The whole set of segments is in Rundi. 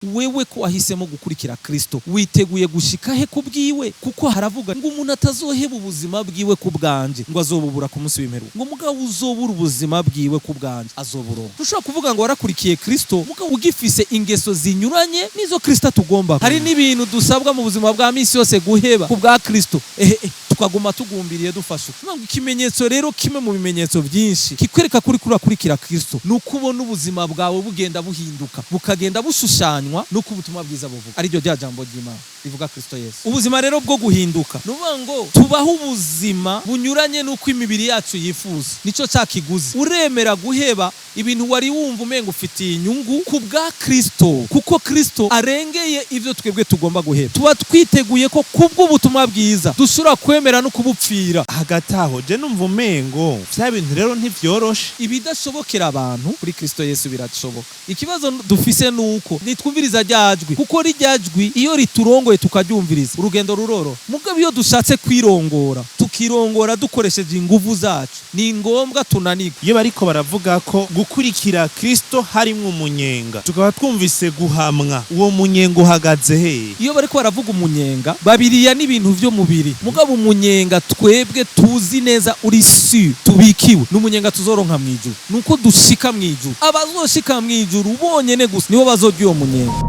Wewe ko wahisemo gukurikira Kristo, witeguye gushika he kubwiwe? Kuko haravuga ngo umuntu atazoheba ubuzima bwiwe ku bwanje ngo azobubura ku munsi w'imperuka, ngo mugabo uzobura ubuzima bwiwe ku bwanje azoburonka. Ushobora kuvuga ngo warakurikiye Kristo, mugabo ugifise ingeso zinyuranye nizo Kristo atugomba. Hari n'ibintu dusabwa mu buzima bwa misi yose guheba ku bwa Kristo, ehe, tukaguma tugumbiriye dufashe uko. Ikimenyetso rero, kimwe mu bimenyetso byinshi kikwereka kuri kurakurikira Kristo, ni uko ubona ubuzima bwawe bugenda buhinduka, bukagenda bushushanywa nuko ubutumwa bwiza buvuga, ariryo rya jambo ry'Imana rivuga Kristo Yesu. Ubuzima rero bwo guhinduka, ni ukuvuga ngo tubaho ubuzima bunyuranye n'uko imibiri yacu yifuza. Nico cya kiguzi: uremera guheba ibintu wari wumva umenga ufitiye inyungu ku bwa Kristo, kuko Kristo arengeye ivyo twebwe tugomba guheba. Tuba twiteguye ko kubw'ubutumwa bwiza dushobora kwemera no kubupfira. Hagati aho je numva umengo vya bintu rero ntivyoroshe. Ibidashobokera abantu, kuri Kristo Yesu birashoboka. Ikibazo dufise nuko nitwumviriza ryajwi, kuko rijyajwi iyo riturongoye tukaryumviriza, urugendo ruroro. Mugabo iyo dushatse kwirongora, tukirongora dukoresheje inguvu zacu, ni ngombwa tunanirwa. Iyo bariko baravuga ko gukurikira Kristo harimwo umunyenga, tukaba twumvise guhamwa, uwo munyenga uhagaze hehe? Iyo bariko baravuga umunyenga, babiriya n'ibintu vyo mubiri. Mugabo umunyenga twebwe tuzi neza uri su tubikiwe n'umunyenga tuzoronka mw'ijuru, nuko dushika mw'ijuru. Abazoshika mw'ijuru bonyene gusa nibo bazorya uwo munyenga.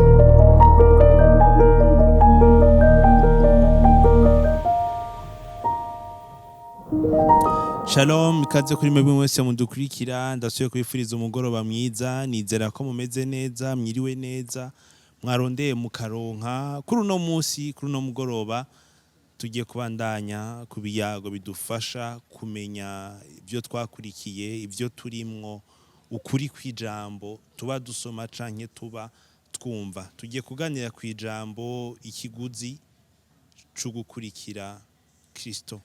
Shalom, ikaze kuri mwebwe mwese mudukurikira. Ndasubiye kubifuriza umugoroba mwiza. Nizera ko mumeze neza, mwiriwe neza, mwarondeye mukaronka. Kuri uno munsi, kuri uno mugoroba, tugiye kubandanya ku biyago bidufasha kumenya ibyo twakurikiye, ibyo turimwo, ukuri kw'ijambo tuba dusoma canke tuba twumva. Tugiye kuganira ku ijambo ikiguzi co gukurikira Kristo.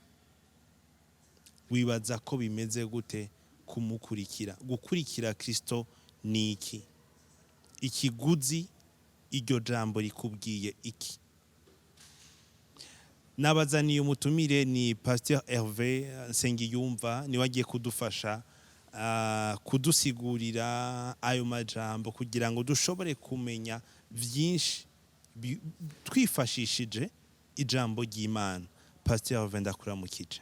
Wibaza ko bimeze gute kumukurikira? Gukurikira Kristo ni iki? Ikiguzi, iryo jambo rikubwiye iki? Nabazaniye umutumire, ni Pasteur Hervé Nsengiyumva, niwe agiye kudufasha kudusigurira ayo majambo kugira ngo dushobore kumenya vyinshi twifashishije ijambo ry'Imana. Pasteur Hervé, ndakuramukije.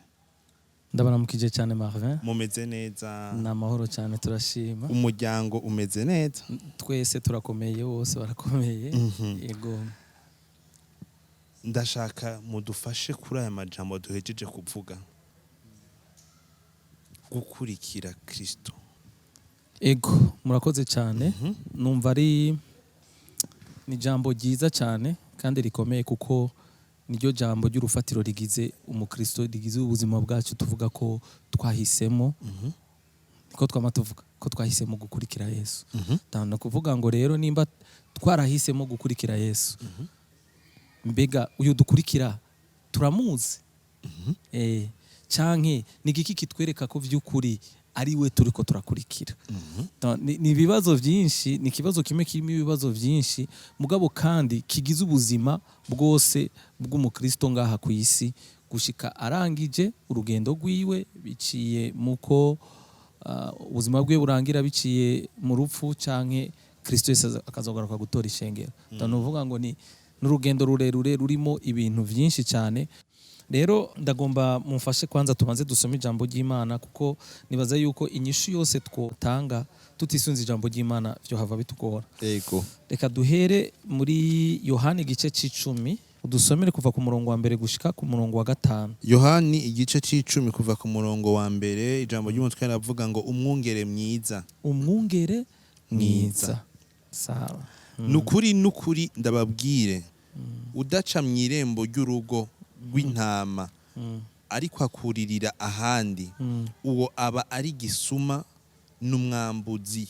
Ndabaramukije cyane, Marvin. Mumeze neza? Ni amahoro cyane, turashima. Umuryango umeze neza? Twese turakomeye, bose barakomeye. Yego. Ndashaka mudufashe kuri aya majambo duhejeje kuvuga, gukurikira Kristo. Ego, murakoze cyane. Numva ari ni ijambo ryiza cyane kandi rikomeye, kuko niryo jambo ry'urufatiro rigize umukristo, rigize ubuzima bwacu. Tuvuga ko twahisemo, niko twama tuvuga ko twahisemo gukurikira Yesu. Ni ukuvuga ngo rero nimba twarahisemo gukurikira Yesu, mbega uyu dukurikira turamuzi? Canke ni igiki kitwereka ko vy'ukuri ari we turiko turakurikira? Ni ibibazo byinshi, ni ikibazo kimwe kirimo ibibazo byinshi, mugabo kandi kigize ubuzima bwose bw'umukristo ngaha ku isi gushika arangije urugendo rwiwe, biciye muko ubuzima bwe burangira, biciye mu rupfu canke Kristo Yesu akazogaruka gutora ishengero. Ni ukuvuga ngo ni n'urugendo rurerure rurimo ibintu byinshi cyane. Rero ndagomba mumfashe kwanza tubanze dusome ijambo ry'Imana, kuko nibaza yuko inyishu yose twotanga tutisunze ijambo ry'Imana vyo hava bitugora. Ego. Reka duhere muri Yohani igice c'icumi, udusomere kuva ku murongo wa mbere gushika ku murongo wa gatanu. Yohani igice c'icumi, kuva ku murongo wa mbere. Ijambo ry'umutwe ravuga ngo umwungere mwiza. Umwungere mwiza, sawa. Nukuri, nukuri, ndababwire, udaca mu irembo ry'urugo rw'intama ariko akuririra ahandi, uwo aba ari gisuma n'umwambuzi.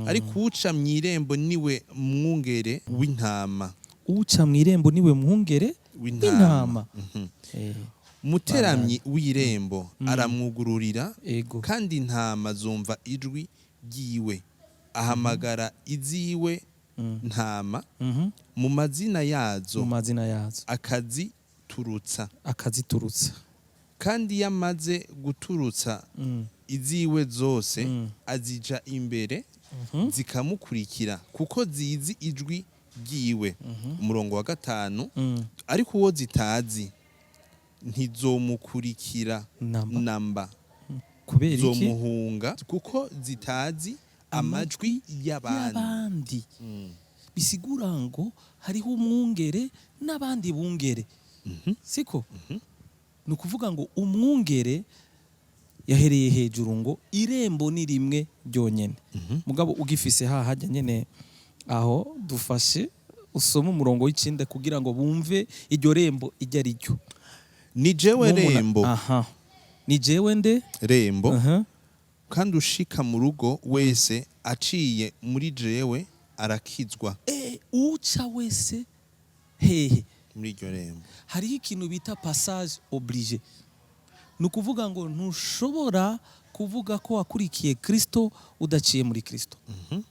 Ariko uca mu irembo niwe mwungere w'intama. Uca mu irembo niwe mwungere w'intama. Umuteramyi w'irembo aramwugururira, Ego. kandi intama zumva ijwi ryiwe. Ahamagara iziwe ntama mu mazina yazo, mu mazina yazo, akaziturutsa. Akaziturutsa. Kandi iyo amaze guturutsa iziwe zose, azija imbere, zikamukurikira kuko zizi ijwi ryiwe. Umurongo wa 5: ariko uwo zitazi ntizomukurikira Namba. Namba. Kubera iki? Zomuhunga kuko zitazi amajwi y'abandi. Y'abandi. Bisigura ngo hariho umwungere n'abandi bungere, siko? Ni ukuvuga ngo umwungere yahereye hejuru ngo irembo ni rimwe ryonyene. Mugabo ugifise hahajya nyene aho dufashe, usome umurongo w'9 kugira ngo bumve iryo rembo iryo ari ryo. Ni jewe rembo. Aha, ni jewe nde? Rembo. Kandi ushika mu rugo wese aciye muri jewe arakizwa. Uca wese hehe? Muri iryo rembo. Hariho ikintu bita passage obligé. Ni ukuvuga ngo ntushobora kuvuga ko wakurikiye Kristo udaciye muri Kristo. Ni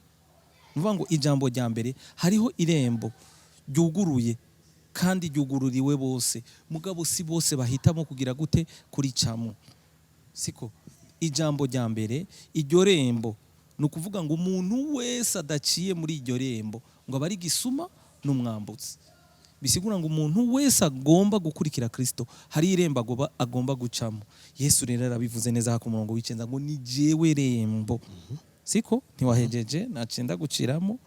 ukuvuga ngo ijambo rya mbere, hariho irembo ryuguruye kandi ryugururiwe bose, mugabo si bose bahitamo kugira gute? Kuricamo, siko? Ijambo rya mbere, iryo rembo, ni ukuvuga ngo umuntu wese adaciye muri iryo rembo ngo aba ari gisuma n'umwambutsi. Bisigura ngo umuntu wese agomba gukurikira Kristo, hari irembo agomba gucamo. Yesu rero arabivuze neza ku murongo w'9 ngo ni jewe rembo, siko? Ntiwahejeje, nacenda guciramo.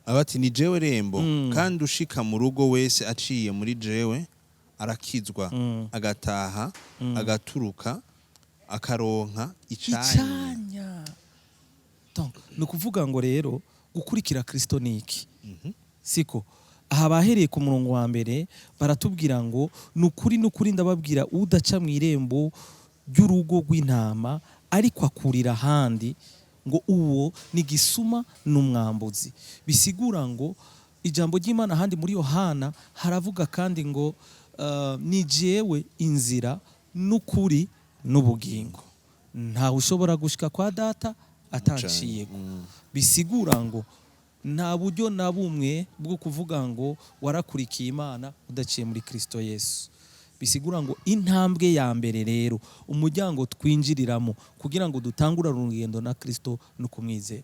Abati ni jewe rembo, kandi ushika mu rugo wese aciye muri jewe arakizwa, agataha, agaturuka, akaronka icanya. Icanya. Donc ni ukuvuga ngo rero gukurikira Kristo ni iki, siko? Aha bahereye ku murongo wa 1 baratubwira ngo ni ukuri, ni ukuri ndababwira, udaca mu irembo ry'urugo rw'intama ariko akurira ahandi, ngo uwo ni gisuma n'umwambuzi. Bisigura ngo ijambo ry'Imana ahandi muri Yohana haravuga kandi ngo ni jewe inzira n'ukuri n'ubugingo, ntawe ushobora gushika kwa Data atanciyeko. Bisigura ngo nta buryo na bumwe bwo kuvuga ngo warakurikiye Imana udaciye muri Kristo Yesu. Bisigura ngo intambwe ya mbere rero, umuryango twinjiriramo kugira ngo dutangure urugendo na Kristo, ni ukumwizera.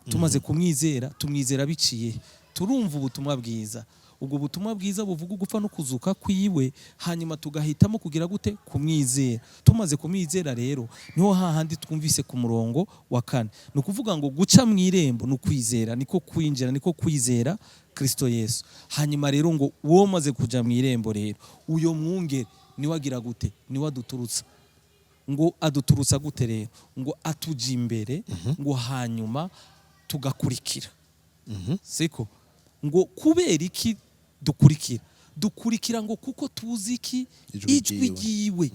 Tumaze kumwizera, tumwizera biciye turumva ubutumwa bwiza, ubwo butumwa bwiza buvuga ugupfa no kuzuka kwiwe, hanyuma tugahitamo kugira gute? Kumwizera. Tumaze kumwizera rero, niho hahandi twumvise ku murongo wa 4. Ni ukuvuga ngo guca mu irembo ni ukwizera, niko kwinjira, niko kwizera Kristo Yesu. Hanyuma rero ngo uwo umaze kuja mu irembo rero, uyo mwungere niwe agira gute? Niwe aduturutsa. Ngo aduturutsa gute rero? Ngo atuja imbere, ngo hanyuma tugakurikira, siko? Ngo kubera iki dukurikira? Dukurikira ngo kuko tuzi iki? Ijwi Ijwi ryiwe. ryiwe.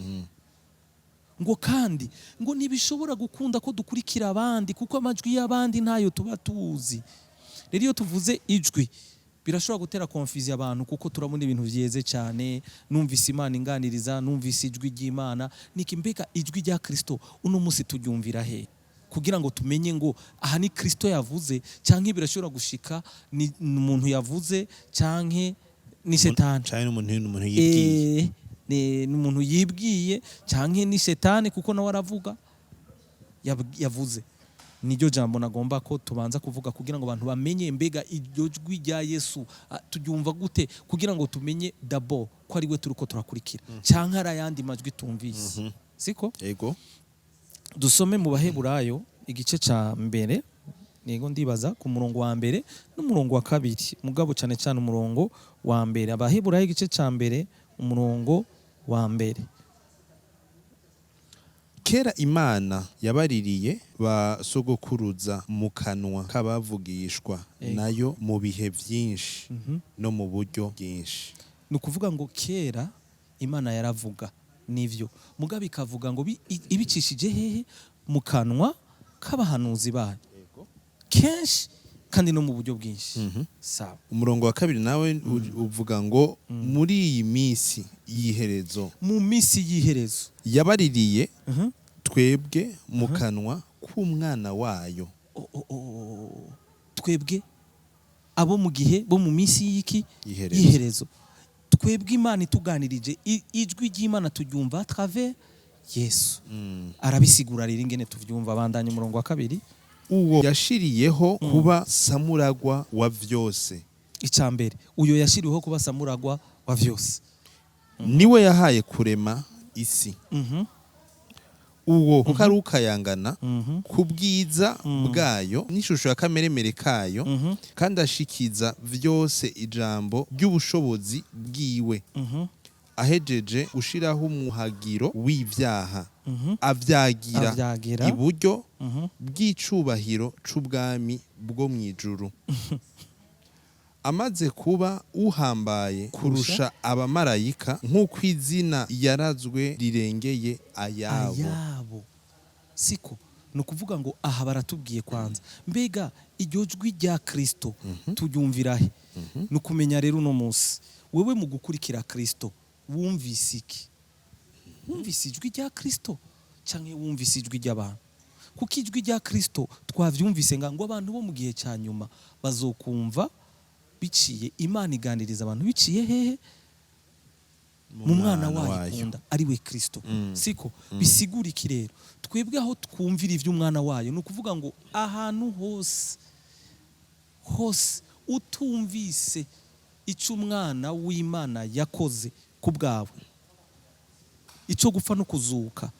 Ngo kandi ngo ntibishobora gukunda ko dukurikira abandi, kuko amajwi y'abandi ntayo tuba tuzi. Rero iyo tuvuze ijwi birashobora gutera confusion abantu, kuko turabona ibintu byeze cyane: numvise Imana inganiriza, numvise ijwi ry'Imana. Niki? Mbega ijwi rya Kristo uno munsi turyumvira he kugira ngo tumenye ngo aha ni Kristo yavuze, canke birashobora gushika ni umuntu yavuze canke ni shetani? Canke n'umuntu yibwiye. Ni umuntu yibwiye canke ni shetani, kuko nawe aravuga yavuze. Niryo jambo nagomba ko tubanza kuvuga kugira ngo abantu bamenye mbega iryo jwi rya Yesu turyumva gute, kugira ngo tumenye d'abord ko ari we turiko turakurikira canke ari ayandi majwi tumvise, siko? Ego. Dusome mu Baheburayo igice ca 1, yego, ndibaza ku murongo wa 1 n'umurongo wa 2, mugabo cyane cyane umurongo wa 1. Abaheburayo igice ca 1, umurongo wa 1. Kera Imana yabaririye ba sogokuruza mu kanwa k'abavugishwa nayo mu bihe byinshi no mu buryo bwinshi. Ni ukuvuga ngo kera Imana yaravuga, nivyo, mugabo ikavuga ngo ibicishije hehe? Mu kanwa k'abahanuzi bayo, kenshi kandi no mu buryo bwinshi. Sawa. Umurongo wa 2 nawe uvuga ngo muri iyi minsi y'iherezo, mu minsi y'iherezo, yabaririye twebwe mu kanwa k'umwana wayo. Oh. Twebwe abo mu gihe bo mu minsi y'iki? Y'iherezo. Y'iherezo. Twebwe Imana ituganirije, ijwi ry'Imana turyumva à travers Yesu. Arabisigura rero ingene tuvyumva. Bandanya umurongo wa 2. Uwo yashiriyeho kuba samuragwa wa vyose. Icya mbere, uyo yashyiriweho kuba samuragwa wa vyose. Niwe yahaye kurema isi. Uwo kuko ari ukayangana ku bwiza bwayo n'ishusho ya kameremere kayo, kandi ashikiza vyose ijambo ry'ubushobozi bwiwe, ahejeje gushiraho umuhagiro w'ivyaha, avyagira avyagira iburyo bw'icubahiro c'ubwami bwo mw'ijuru, amaze kuba uhambaye kurusha abamarayika, nk'uko izina yarazwe rirengeye ayabo. Ayabo, siko? Ni ukuvuga ngo aha baratubwiye kwanza, mbega iryo jwi rya Kristo turyumvira he? Ni ukumenya rero uno munsi, wewe mu gukurikira Kristo wumvise iki? Wumvise ijwi rya Kristo cyangwa wumvise ijwi ry'abantu? Kuko ijwi rya Kristo twavyumvise ngo abantu bo mu gihe cya nyuma bazokumva biciye, Imana iganiriza abantu biciye hehe? Mu mwana wayo ikunda, ari we Kristo, siko? Bisigura iki rero? Twebwe aho twumvira iby'umwana wayo, ni ukuvuga ngo ahantu hose hose utumvise icyo umwana w'Imana yakoze ku bwawe, icyo gupfa no kuzuka,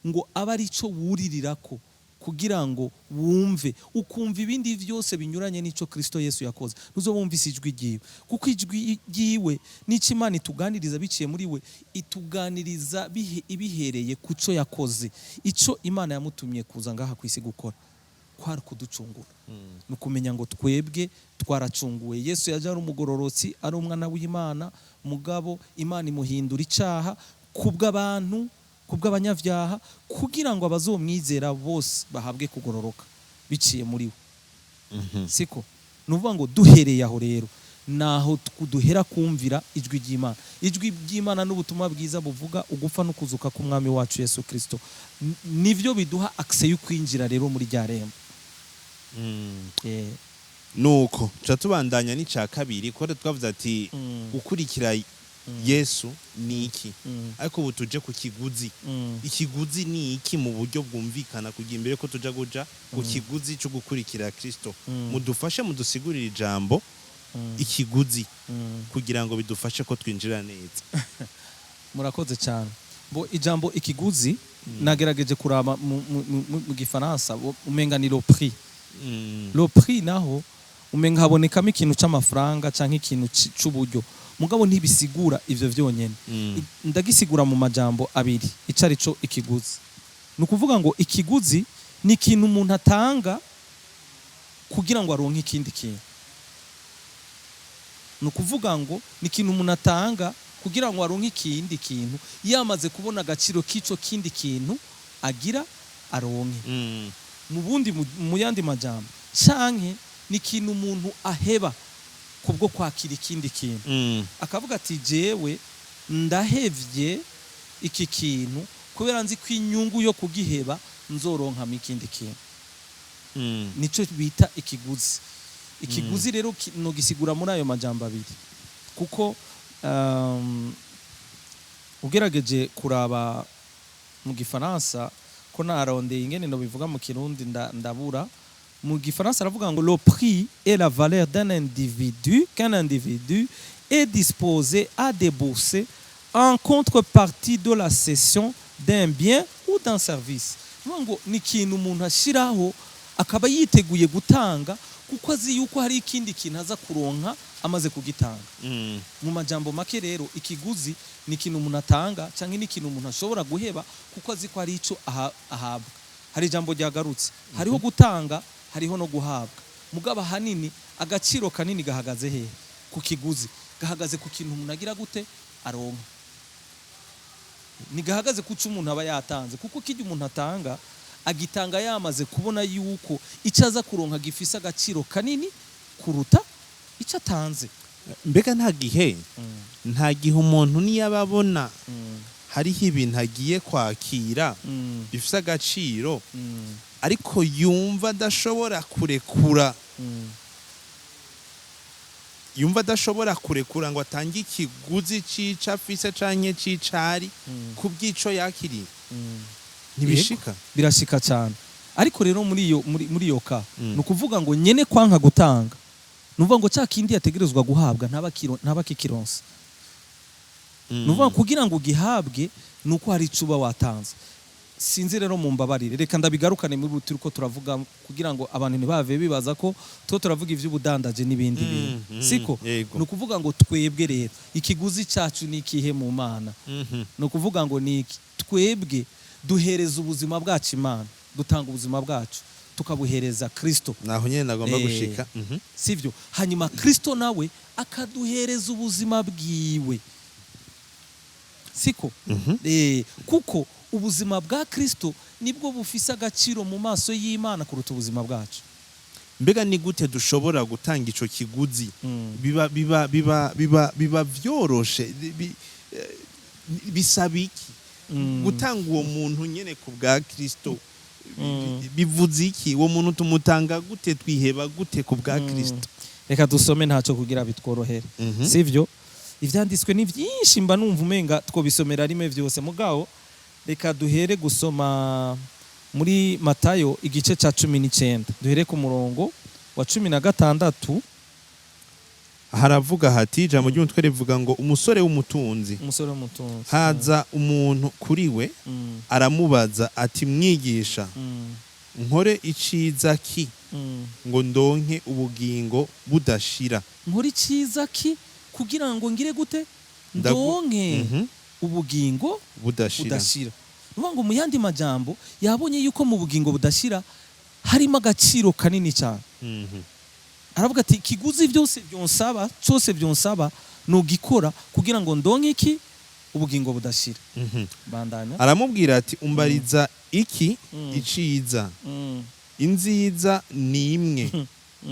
ngo abe ari cyo wuririra ko kugira ngo wumve, ukumva ibindi byose binyuranye n'icyo Kristo Yesu yakoze, ntuzo wumvise ijwi ryiwe. Kuko ijwi ryiwe n'icyo Imana ituganiriza biciye muri we, ituganiriza ibihereye ku cyo yakoze. Icyo Imana yamutumye kuza ngaha ku isi gukora kwari kuducungura. Ni ukumenya ngo twebwe twaracunguwe. Yesu yaje ari umugororotsi, ari umwana w'Imana, mugabo Imana imuhindura icaha kubw'abantu, kubw'abanyabyaha, kugira ngo abazomwizera bose bahabwe kugororoka biciye muri we, siko? Ni ukuvuga ngo duhereye aho rero, naho duhera kumvira ijwi ry'Imana. Ijwi ry'Imana n'ubutumwa bwiza buvuga ugupfa no kuzuka k'Umwami wacu Yesu Kirisito. Nivyo biduha accès yo kwinjira rero muri rya rembo. Nuko tuca tubandanya n'ica kabiri, kuko twavuze ati gukurikira Yesu ni iki? Ariko ubu tuje ku kiguzi. Ikiguzi ni iki mu buryo bwumvikana, kugira imbere ko tuja guja ku kiguzi cyo gukurikira Kristo, mudufashe mudusigurire ijambo ikiguzi, kugira ngo bidufashe ko twinjira neza. Murakoze cyane. Bo ijambo ikiguzi nagerageje kuraba mu gifaransa, umenga ni le prix. Le prix naho umenga habonekamo ikintu c'amafaranga canke ikintu c'uburyo, mugabo ntibisigura ivyo vyonyene. Ndagisigura mu majambo abiri ico ari co ikiguzi. Ni ukuvuga ngo ikiguzi ni ikintu umuntu atanga kugira ngo aronke ikindi kintu. Ni ukuvuga ngo ni ikintu umuntu atanga kugira ngo aronke ikindi kintu, yamaze kubona agaciro k'ico kindi kintu agira aronke. Mu bundi mu yandi majambo, canke ni ikintu umuntu aheba kubwo kwakira ikindi kintu, akavuga ati: "Jewe ndahevye iki kintu kubera nzi ko inyungu yo kugiheba nzoronkamo ikindi kintu." Nico bita ikiguzi. Ikiguzi rero nogisigura muri ayo majambo abiri, kuko ugerageje kuraba mu gifaransa, ko narondeye ingene no bivuga mu Kirundi ndabura. Mu gifaransa aravuga ngo: "Le prix est la valeur d'un individu qu'un individu est disposé à débourser en contrepartie de la cession d'un bien ou d'un service." Ni ngo ni ikintu umuntu ashyiraho, akaba yiteguye gutanga kuko azi yuko hari ikindi kintu aza kuronka amaze kugitanga. Mu majambo make rero, ikiguzi ni ikintu umuntu atanga cyangwa ni ikintu umuntu ashobora guheba kuko azi ko hari icyo ahabwa. Hari ijambo ryagarutse: hariho gutanga, hariho no guhabwa. Mugabo ahanini agaciro kanini gahagaze hehe? Ku kiguzi. Gahagaze ku kintu umuntu agira gute? Aronka. Ntigahagaze ku cyo umuntu aba yatanze, kuko kijya umuntu atanga, agitanga yamaze kubona yuko icyo aza kuronka gifise agaciro kanini kuruta icyo atanze. Mbega nta gihe umuntu niyaba abona hariho ibintu agiye kwakira bifise agaciro, ariko yumva adashobora kurekura, yumva adashobora kurekura ngo atange ikiguzi c'ico afise canke c'icari ku bw'ico yakiriye? Ntibishika? Birashika cyane. Ariko rero muri iyo ka, ni ukuvuga ngo nyene kwanka gutanga, ni ukuvuga ngo cya kindi yategerezwa guhabwa ntaba akikironse. Ni ukuvuga ngo kugira ngo ugihabwe ni uko hari icyo uba watanze. Sinzi rero, mumbabarire, reka ndabigarukane muri turi ko turavuga, kugira ngo abantu ntibave bibaza ko two turavuga iby'ubudandaje n'ibindi bintu. Siko? Yego. Ni ukuvuga ngo twebwe rero ikiguzi cyacu ni ikihe mu Mana? Ni ukuvuga ngo ni iki? Twebwe duhereza ubuzima bwacu Imana, dutanga ubuzima bwacu tukabuhereza Kristo. Naho nyene nagomba gushika. Sivyo? Hanyuma Kristo nawe akaduhereza ubuzima bwiwe, siko? Kuko ubuzima bwa Kristo nibwo bufise agaciro mu maso y'Imana kuruta ubuzima bwacu. Mbega ni gute dushobora gutanga ico kiguzi? Biba vyoroshe? Bisaba iki gutanga uwo muntu nyene ku bwa Kristo? Bivuze iki? Uwo muntu tumutanga gute? Twiheba gute ku bwa Kristo? Reka dusome ntacyo kugira bitworohere. Sivyo? Ivyanditswe ni byinshi, mba numva umenga twobisomera rimwe vyose, mugabo reka duhere gusoma muri Matayo igice ca 19, duhere ku murongo wa 16. Haravuga hati, ijambo ry'umutwe rivuga ngo: "Umusore w'umutunzi." Umusore w'umutunzi. Haza umuntu kuri we, aramubaza ati: "Mwigisha, nkore iciza ki ngo ndonke ubugingo budashira?" Nkore iciza ki kugira ngo ngire gute? Ndonke ubugingo budashira. Budashira. Ni ukuvuga ngo mu yandi majambo yabonye yuko mu bugingo budashira harimo agaciro kanini cyane. Aravuga ati: "Ikiguzi byose byonsaba, cyose byonsaba, nugikora kugira ngo ndonke iki? Ubugingo budashira." Bandanya. Aramubwira ati: "Umbariza iki iciza? Inziza ni imwe.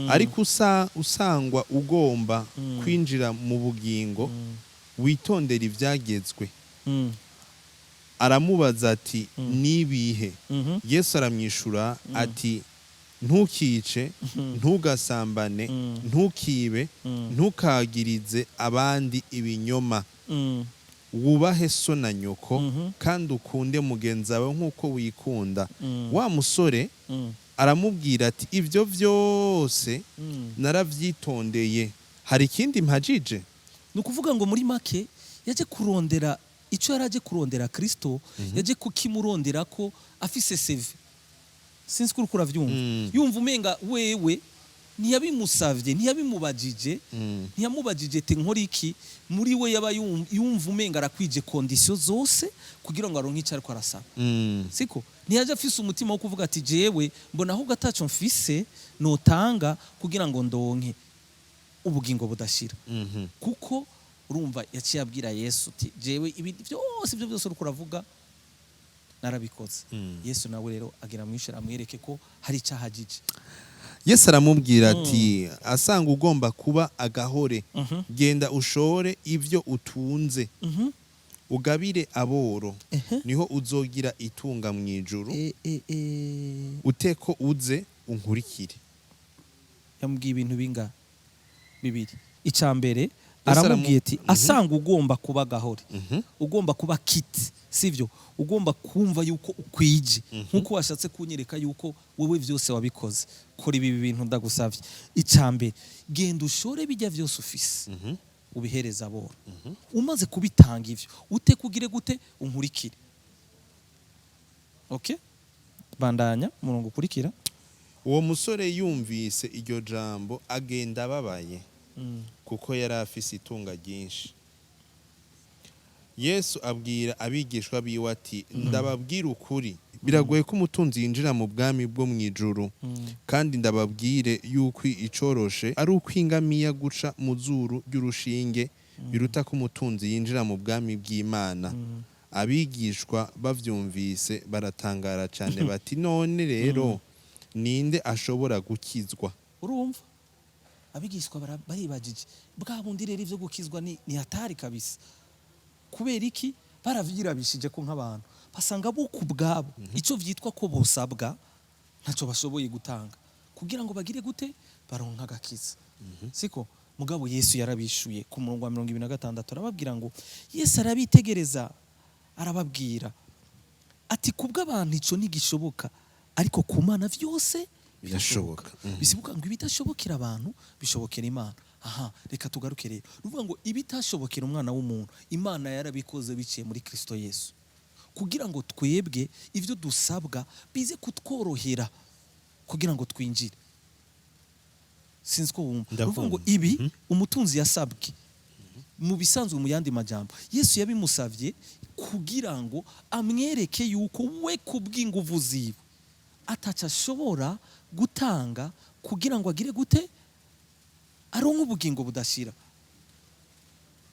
Ariko usangwa ugomba kwinjira mu bugingo, witondera ibyagezwe." Aramubaza ati: "Nibihe?" Yesu aramwishura ati: "Ntukice, ntugasambane, ntukibe, ntukagirize abandi ibinyoma, wubahe so na nyoko, kandi ukunde mugenzi wawe nk'uko wikunda." Wa musore aramubwira ati: "Ibyo byose narabyitondeye, hari ikindi mpajije?" Ni ukuvuga ngo muri make yaje kurondera icyo yari aje kurondera Kristo, yaje kukimurondera ko afise CV. Sinzi ko uriko uravyumva. Yumva umenga wewe ntiyabimusavye, ntiyabimubajije, ntiyamubajije ati: "Nkora iki?" Muri we yaba yumva umenga arakwije conditions zose kugira ngo aronke icyo ariko arasaba. Siko? Ntiyaje afise umutima wo kuvuga ati: "Jewe mbona ahubwo ataco mfise notanga kugira ngo ndonke ubugingo budashira." Kuko urumva yaciye abwira Yesu uti: "Jewe ibi byose, ibyo byose uriko uravuga, narabikoze." Yesu nawe rero agira amwishyura, amwereke ko hari icyahagije. Yesu aramubwira ati: "Asanga ugomba kuba agahore, genda ushore ibyo utunze, ugabire aboro, niho uzogira itunga mu ijuru. Uteko uze unkurikire." Yamubwiye ibintu binga bibiri. Icya mbere, Yesu aramubwiye ati: "Asanga ugomba kuba gahore, ugomba kuba kiti, sivyo? Ugomba kumva yuko ukwije nkuko washatse kunyereka yuko wowe vyose wabikoze, kora ibi bintu ndagusavye. Icya mbere, genda ushore bijya vyose ufise, ubihereza aboro. Umaze kubitanga ivyo, ute kugire gute? Unkurikire." Okay, bandanya umurongo ukurikira. Uwo musore yumvise iryo jambo agenda ababaye, kuko yari afise itunga ryinshi. Yesu abwira abigishwa biwe ati: "Ndababwira ukuri, biragoye ko umutunzi yinjira mu bwami bwo mu ijuru. Kandi ndababwire yuko icoroshe ari uko ingamiya guca mu zuru ry'urushinge biruta ko umutunzi yinjira mu bwami bw'Imana." Abigishwa bavyumvise baratangara cyane, bati: "None rero ninde ashobora gukizwa?" Urumva abigishwa baribajije bwa bundi rero ivyo gukizwa ni hatari kabisa. Kubera iki? Baravyirabishije ko nk'abantu basanga bo ku bwabo icyo vyitwa ko bosabwa ntacyo bashoboye gutanga kugira ngo bagire gute? Baronka agakiza, siko? Mugabo Yesu yarabishuye ku murongo wa 26, arababwira ngo, Yesu arabitegereza, arababwira ati: "Kubw'abantu ico ntigishoboka, Ariko ku Mana vyose Birashoboka. Bisibuka ngo ibidashobokera abantu bishobokera Imana. Aha reka tugaruke rero. Ni ukuvuga ngo ibitashobokera umwana w'umuntu, Imana yarabikoze biciye muri Kristo Yesu, kugira ngo twebwe ibyo dusabwa bize kutworohera kugira ngo twinjire. Sinzi ko wumva. Ni ukuvuga ngo Ndakumva. ibi umutunzi yasabwe mu bisanzwe, mu yandi majambo, Yesu yabimusabye kugira ngo amwereke yuko we kubw'inguvu ziwe ataco ashobora gutanga kugira ngo agire gute, aronke ubugingo budashira.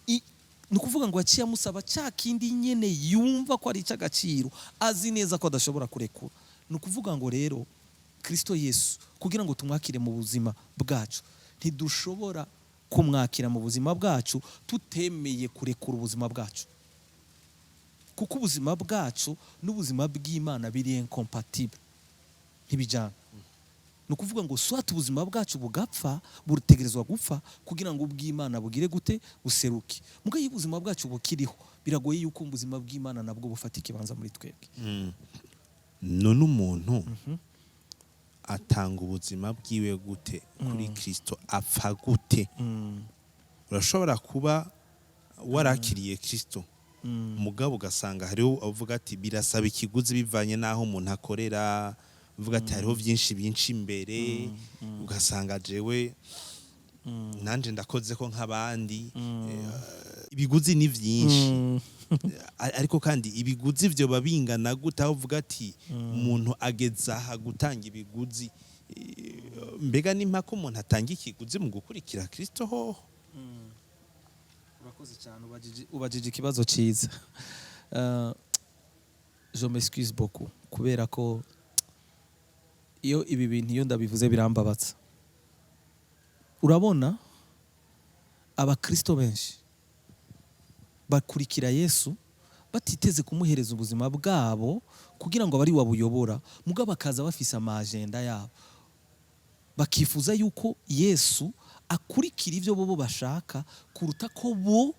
Ni ukuvuga ngo yaciye amusaba cya kindi nyene yumva ko ari icy'agaciro, azi neza ko adashobora kurekura. Ni ukuvuga ngo rero Kristo Yesu, kugira ngo tumwakire mu buzima bwacu, ntidushobora kumwakira mu buzima bwacu tutemeye kurekura ubuzima bwacu, kuko ubuzima bwacu n'ubuzima bw'Imana biri incompatible, ntibijyana. Ni ukuvuga ngo soit ubuzima bwacu bugapfa, butegerezwa gupfa kugira ngo ubw'Imana bugire gute, buseruke. Muga iyo ubuzima bwacu bukiriho, biragoye yuko ubuzima bw'Imana nabwo bufata ikibanza muri twebwe. None umuntu atanga ubuzima bwiwe gute kuri Kristo? Apfa gute? Urashobora kuba warakiriye Kristo, mugabo ugasanga hariho avuga ati birasaba ikiguzi bivanye n'aho umuntu akorera, uvuga ati hariho byinshi binshi imbere, ugasanga jewe nanje ndakoze ko nk'abandi, ibiguzi ni byinshi. Ariko kandi ibiguzi vyoba bingana gute, aho uvuga ati umuntu ageze aha gutanga ibiguzi? Mbega ni mpaka umuntu atanga ikiguzi mu gukurikira Kristo hoho? Urakoze cyane, ubajije ikibazo cyiza. Je m'excuse beaucoup, kubera ko iyo ibi bintu iyo ndabivuze birambabaza. Urabona, abakristo benshi bakurikira Yesu batiteze kumuhereza ubuzima bwabo kugira ngo abari wabuyobora, mugabo bakaza bafise ama agenda yabo, bakifuza yuko Yesu akurikira ibyo bobo bashaka kuruta ko bo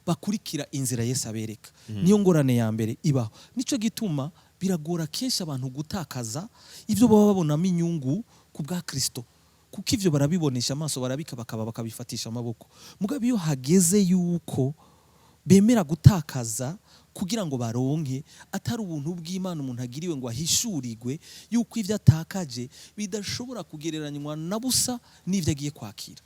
bakurikira inzira Yesu abereka. Niyo ngorane ya mbere ibaho. Nico gituma biragora kenshi abantu gutakaza ibyo baba babonamo inyungu ku bwa Kristo, kuko ivyo barabibonesha amaso, barabika, bakaba bakabifatisha amaboko. Mugabo iyo hageze yuko bemera gutakaza kugira ngo baronke, atari ubuntu bw'Imana umuntu agiriwe ngo ahishurirwe yuko ivyo atakaje bidashobora kugereranywa na busa n'ivyo agiye kwakira,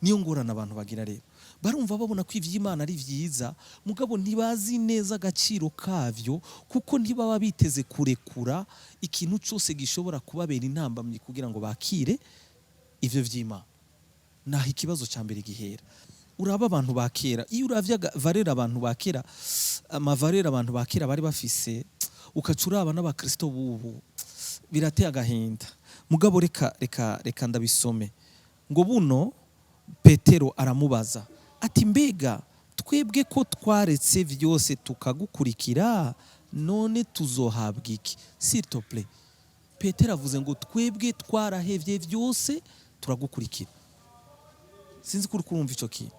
niyo ngorane abantu bagira. Rero barumva babona ko ivy'Imana ari vyiza, mugabo ntibazi neza agaciro kavyo, kuko ntibaba biteze kurekura ikintu cose gishobora kubabera intambamyi kugira ngo bakire ivyo vy'Imana. Naho ikibazo ca mbere gihera. Uraba abantu ba kera, iyo uravye valeur abantu ba kera, ama valeurs abantu ba kera bari bafise, ukaca uraba n'abakristo bubu, birateye agahinda. Mugabo reka ndabisome. Ngo buno Petero aramubaza ati: "Mbega twebwe ko twaretse vyose tukagukurikira, none tuzohabwa iki?" S'il te plaît, Petero avuze ngo twebwe twarahevye vyose turagukurikira. Sinzi ko uri kurumva ico kintu.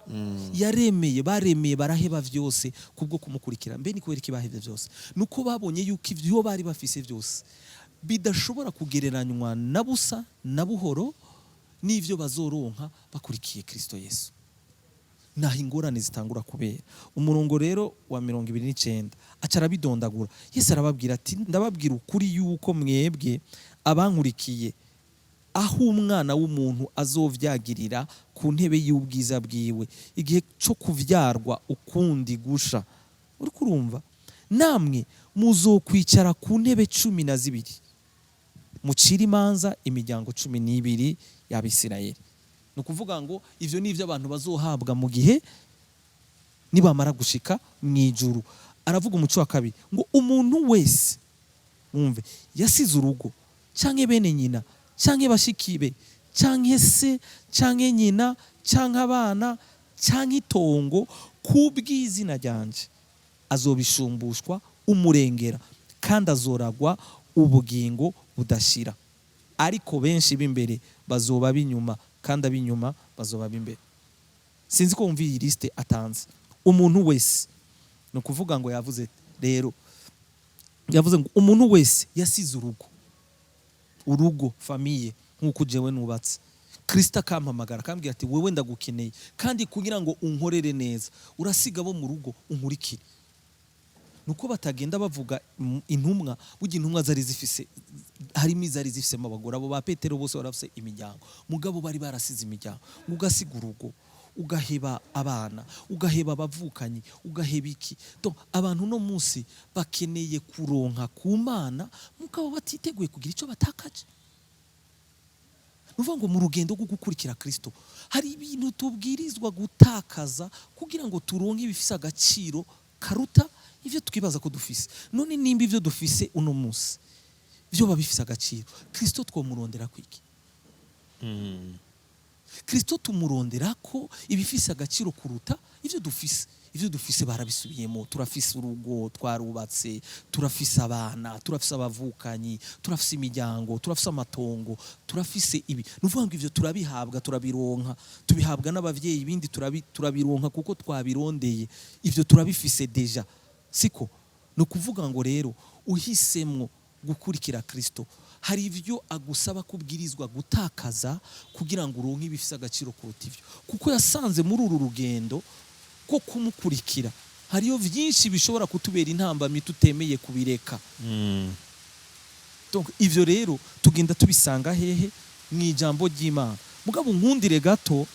Yaremeye, baremeye, baraheba vyose kubwo kumukurikira. Mbe ni kubera iki bahevye vyose? Nuko babonye yuko ivyo bari bafise vyose bidashobora kugereranywa na busa na buhoro n'ivyo bazoronka bakurikiye Kristo Yesu. Naho ingorane zitangura kubera. Umurongo rero wa 29 aca arabidondagura. Yesu arababwira ati: "Ndababwira ukuri yuko mwebwe abankurikiye, aho umwana w'umuntu azovyagirira ku ntebe y'ubwiza bwiwe, igihe cyo kuvyarwa ukundi gusha, uri kurumva, namwe muzokwicara ku ntebe 12, mucire imanza imiryango 12 y'Abisirayeli." Ni ukuvuga ngo ivyo ni ivyo abantu bazohabwa mu gihe nibamara gushika mu ijuru. Aravuga umuco wa kabiri ngo umuntu wese, mwumve, yasize urugo canke bene nyina canke bashikibe canke se canke nyina canke abana canke itongo kubw'izina ryanje, azobishumbushwa umurengera kandi azoragwa ubugingo budashira. Ariko benshi b'imbere bazoba b'inyuma, kandi ab'inyuma bazoba b'imbere. Sinzi ko wumva iyi liste atanze. Umuntu wese, ni ukuvuga ngo yavuze rero, yavuze ngo umuntu wese yasize urugo. Urugo, famille, nk'uko jewe nubatse, Kristo akampamagara akambwira ati: "Wewe ndagukeneye, kandi kugira ngo unkorere neza urasiga bo mu rugo unkurikire." Nuko batagenda bavuga intumwa. Burya intumwa zari zifise, harimo izari zifisemo abagore. Abo ba Petero bose barafise imiryango, mugabo bari barasize imiryango. Ngo ugasiga urugo, ugaheba abana, ugaheba abavukanyi, ugaheba iki. Donc abantu no munsi bakeneye kuronka ku Mana, mugabo batiteguye kugira icyo batakaje. Nuvuga ngo mu rugendo rwo gukurikira Kristo hari ibintu tubwirizwa gutakaza kugira ngo turonke ibifise agaciro karuta ivyo twibaza ko dufise. None nimba ivyo dufise uno munsi vyo bifise agaciro, Kristo twomurondera kwiki? Kristo tumurondera ko ibifise agaciro kuruta ivyo dufise. Ivyo dufise barabisubiyemo: turafise urugo, twarubatse, turafise abana, turafise abavukanyi, turafise imiryango, turafise amatongo, turafise ibi. Ni ukuvuga ngo ivyo turabihabwa, turabironka, tubihabwa n'abavyeyi, ibindi turabironka kuko twabirondeye. Ivyo turabifise déjà, siko? Ni ukuvuga ngo rero uhisemwo gukurikira Kristo, hari ibyo agusaba kubwirizwa gutakaza kugira ngo uronke ibifise agaciro kuruta ivyo, kuko yasanze muri uru rugendo ko kumukurikira hariyo vyinshi bishobora kutubera intambamyi tutemeye kubireka. Donc ivyo rero tugenda tubisanga hehe? Mu ijambo ry'Imana. Mugabo nkundire gato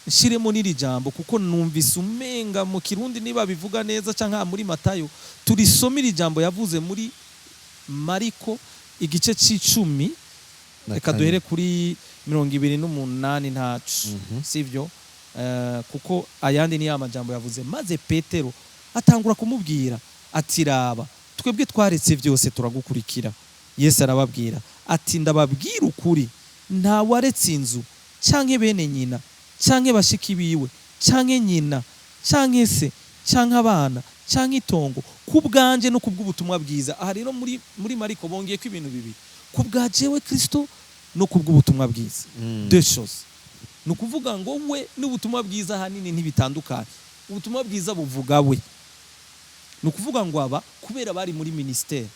nshiremo n'iri jambo, kuko numvise umenga mu Kirundi niba bivuga neza canke muri Matayo. Turisome iri jambo yavuze muri Mariko igice c'icumi Na reka kane. Duhere kuri 28 ntacu. Sivyo? Kuko ayandi ni ya majambo yavuze. Maze Petero atangura kumubwira ati: "Raba, twebwe twaretse byose turagukurikira." Yesu arababwira ati: "Ndababwira ukuri, nta waretse inzu canke bene nyina canke bashiki biwe canke nyina canke se canke abana canke itongo ku bwanje no kubw'ubutumwa bwiza." Aha rero muri Mariko bongeye ko ibintu bibiri: ku bwa jewe Kristo no kubw'ubutumwa bwiza. Deux choses. Ni ukuvuga ngo we n'ubutumwa bwiza ahanini ntibitandukanye. Ubutumwa bwiza buvuga we. Ni ukuvuga ngo aba kubera bari muri ministère,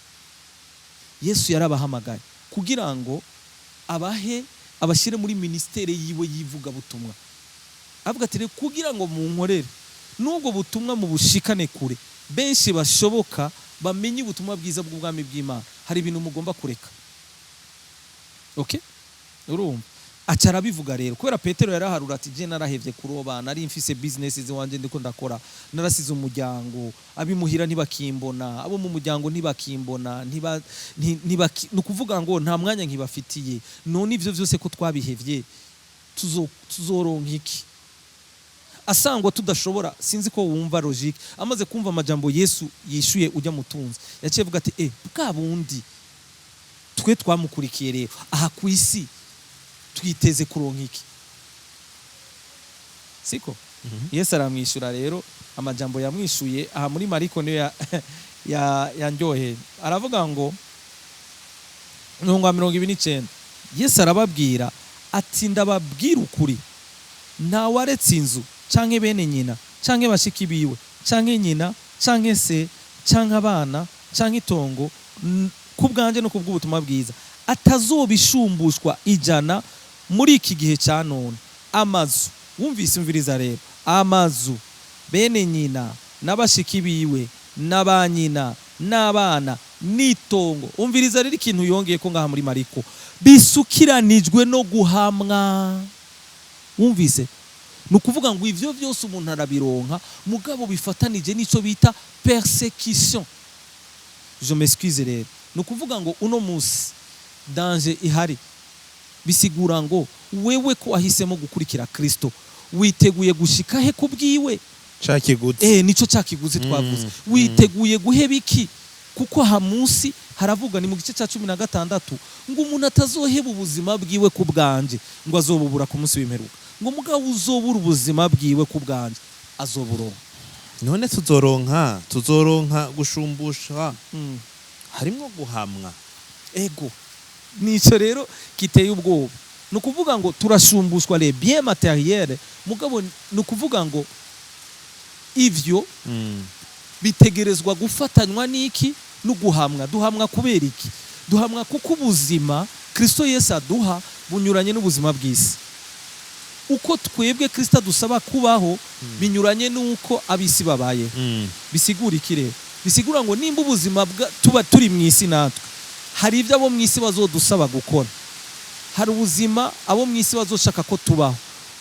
Yesu yarabahamagaye kugira ngo abahe, abashyire muri ministère yiwe y'ivugabutumwa. Avuga ati: "Rero kugira ngo munkorere n'ubwo butumwa mubushikane kure, benshi bashoboka bamenye ubutumwa bwiza bw'ubwami bw'Imana, hari ibintu mugomba kureka." Okay, urumva aca arabivuga rero. Kubera Petero yaraharura ati: "Je narahevye kuroba, nari mfise business ziwanje ndiko ndakora, narasize umuryango, abimuhira ntibakimbona, abo mu muryango ntibakimbona, ntiba ntibaki, ni ukuvuga ngo nta mwanya nkibafitiye. None ivyo vyose ko twabihevye, tuzoronka iki?" Asangwa tudashobora. Sinzi ko wumva logique. Amaze kumva amajambo Yesu yishuye ujya mutunzi, yaciye avuga ati: "Bwa bundi twe twamukurikiye rero, aha ku isi twiteze kuronka iki?" Siko? Yesu aramwishyura rero. Amajambo yamwishuye aha muri Mariko niyo yanryoheye. Aravuga ngo, 29, Yesu arababwira ati: "Ndababwira ukuri, ntawaretse inzu canke bene nyina canke bashiki biwe canke nyina canke se canke abana canke itongo ku bwanje no ku bw'ubutumwa bwiza atazobishumbushwa 100 muri iki gihe cya none: amazu." Wumvise? Umviriza rero: amazu, bene nyina n'abashiki biwe n'aba nyina n'abana n'itongo. Umviriza rero ikintu yongeye ko ngaha muri Mariko: bisukiranijwe no guhamwa. Wumvise? Ni ukuvuga ngo ivyo vyose umuntu arabironka, mugabo bifatanije n'ico bita persécution. Je m'excuse. Rero ni ukuvuga ngo uno munsi danger ihari, bisigura ngo wewe ko wahisemo gukurikira Kristo, witeguye gushika he kubwiwe? Cakiguzi. Nico cakiguzi twavuze. Witeguye guheba iki? Kuko aha munsi haravuga, ni mu gice cya 16, ngo umuntu atazoheba ubuzima bwiwe ku bwanje ngo azobubura ku munsi w'imperuka, ngo mugabo uzobura ubuzima bwiwe ku bwanje azoburonka. None tuzoronka gushumbusha harimwo guhamwa? Ego, nico rero giteye ubwoba. Ni ukuvuga ngo turashumbushwa les biens matériels, mugabo ni ukuvuga ngo ivyo bitegerezwa gufatanywa n'iki? No guhamwa. Duhamwa kubera iki? Duhamwa kuko ubuzima Kristo Yesu aduha bunyuranye n'ubuzima bw'isi. Uko twebwe Kristo adusaba kubaho binyuranye n'uko ab'isi babayeho. Bisigura iki rero? Bisigura ngo nimba ubuzima tuba turi mu isi, natwe hari ibyo abo mu isi bazodusaba gukora, hari ubuzima abo mu isi bazoshaka ko tubaho.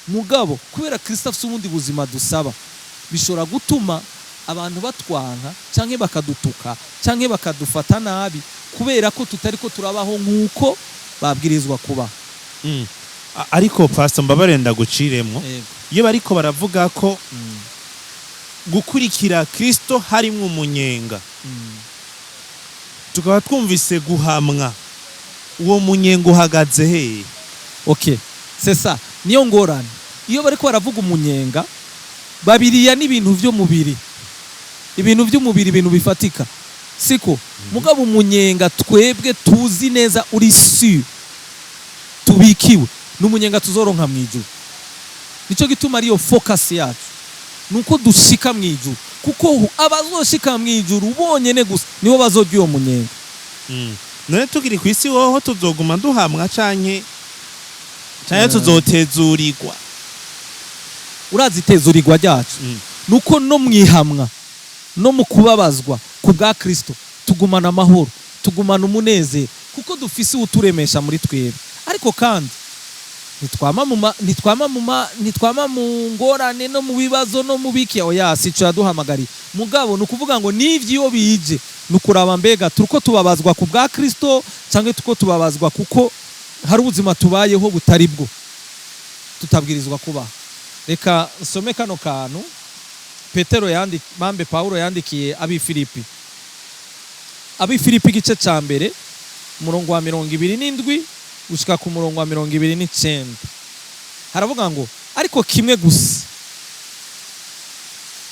Mugabo kubera Kristo afite ubundi buzima dusaba, bishobora gutuma abantu batwanka canke bakadutuka canke bakadufata nabi, kubera ko tutari ko turabaho nk'uko babwirizwa kubaho. Ariko pastor, mbabare ndaguciremwo. Iyo bariko baravuga ko gukurikira Kristo harimwo umunyenga, tukaba twumvise guhamwa, uwo munyenga uhagaze hehe? OK, c'est ça, niyo ngorane. Iyo bariko baravuga umunyenga, babiriya n'ibintu vy'umubiri, ibintu by'umubiri, ibintu bifatika, siko? Mugabo umunyenga twebwe tuzi neza uri sûr tubikiwe ni umunyenga tuzoronka mu ijuru. Nico gituma ariyo focus yacu, nuko dushika mu ijuru, kuko abazoshika mu ijuru bonyene gusa nibo bazorya uwo munyenga. None tukiri ku isi hoho tuzoguma duhamwa canke tuzotezurirwa? Urazi itezurirwa ryacu nuko no mwihamwa no mu kubabazwa ku bwa Kristo tugumana amahoro, tugumana umunezero, kuko dufise uwuturemesha muri twebwe. Ariko kandi ntitwama mu ngorane no mu bibazo no mu biki, oya, sico yaduhamagariye. Mugabo ni ukuvuga ngo n'ivyo iyo bije, ni ukuraba mbega turiko tubabazwa ku bwa Kristo canke turiko tubabazwa kuko hari ubuzima tubayeho butari bwo tutabwirizwa kubaho. Reka nsome kano kantu Petero yandi bambe Paulo yandikiye ab'i Filipi, ab'i Filipi igice ca mbere, umurongo wa 27 gushika ku murongo wa 29. Haravuga ngo: "Ariko kimwe gusa,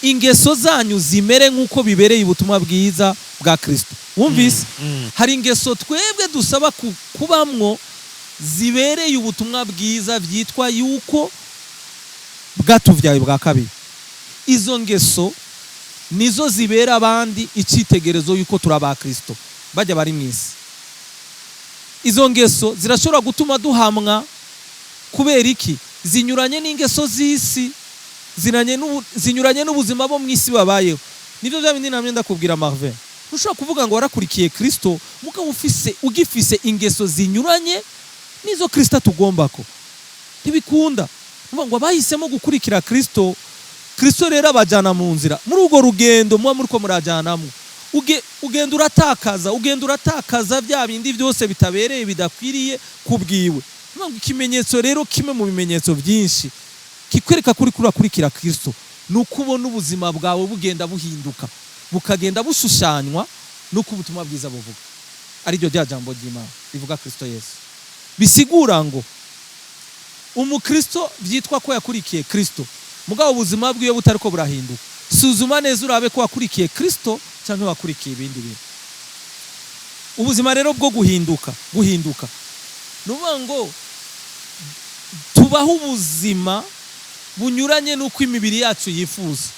ingeso zanyu zimere nk'uko bibereye ubutumwa bwiza bwa Kristo." Wumvise? Mm. Hari ingeso twebwe dusaba kubamwo zibereye ubutumwa bwiza, byitwa yuko bwatuvyaye bwa kabiri. Izo ngeso nizo zibera abandi icyitegerezo yuko turi aba Kristo bajya bari mu isi. Izo ngeso zirashobora gutuma duhamwa. Kubera iki? Zinyuranye n'ingeso z'isi, zinyuranye n'ubuzima bo mu isi babayeho. Nibyo bya bindi namye ndakubwira, Marvin. Ntushobora kuvuga ngo warakurikiye Kristo mugabo ufise ugifise ingeso zinyuranye n'izo Kristo atugombako. Ntibikunda. Uvuga ngo abahisemo gukurikira Kristo, Kristo rero abajyana mu nzira. Muri urwo rugendo muba muriko murajyanamwo, ugenda uratakaza, ugenda uratakaza bya bindi byose bitabereye, bidakwiriye kubwiwe. Uvuga ngo ikimenyetso rero, kimwe mu bimenyetso byinshi kikwereka kuri kurakurikira Kristo, ni uko ubona ubuzima bwawe bugenda buhinduka, bukagenda bushushanywa n'uko ubutumwa bwiza buvuga, ariryo rya jambo ry'Imana rivuga Kristo Yesu. Bisigura ngo umukristo byitwa ko yakurikiye Kristo, mugabo ubuzima bwiwe butari ko burahinduka, suzuma neza urabe ko wakurikiye Kristo cyangwa wakurikiye ibindi bintu. Ubuzima rero bwo guhinduka ni ukuvuga ngo tubaho ubuzima bunyuranye n'uko imibiri yacu yifuza.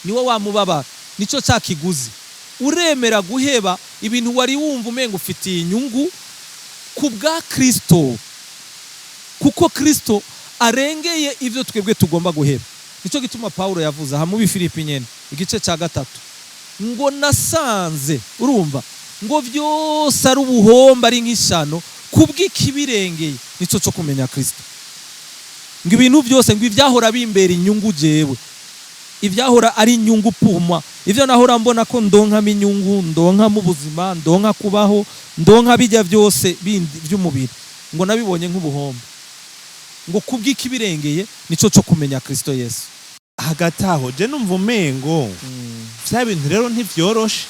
Niwo wa mubabaro, nicyo cya kiguzi. Uremera guheba ibintu wari wumva umenga ufitiye inyungu ku bwa Kristo, kuko Kristo arengeye ibyo twebwe tugomba guheba. Nicyo gituma Paulo yavuze aha mu Bifilipi nyene igice cya 3 ngo: "Nasanze," urumva, ngo "byose ari ubuhomba, ari nk'ishano kubw'ikibirengeye, nicyo cyo kumenya Kristo." Ngo ibintu byose, ngo ibyahora bimbera inyungu jewe, ibyahora ari inyungu puma, ibyo nahora mbona ko ndonkamo inyungu, ndonkamo ubuzima, ndonka kubaho, ndonka bijya byose bindi by'umubiri, ngo nabibonye nk'ubuhombo, ngo kubw'ikibirengeye, nicyo cyo kumenya Kristo Yesu. Hagati aho je numva umengo vya bintu rero ntivyoroshe.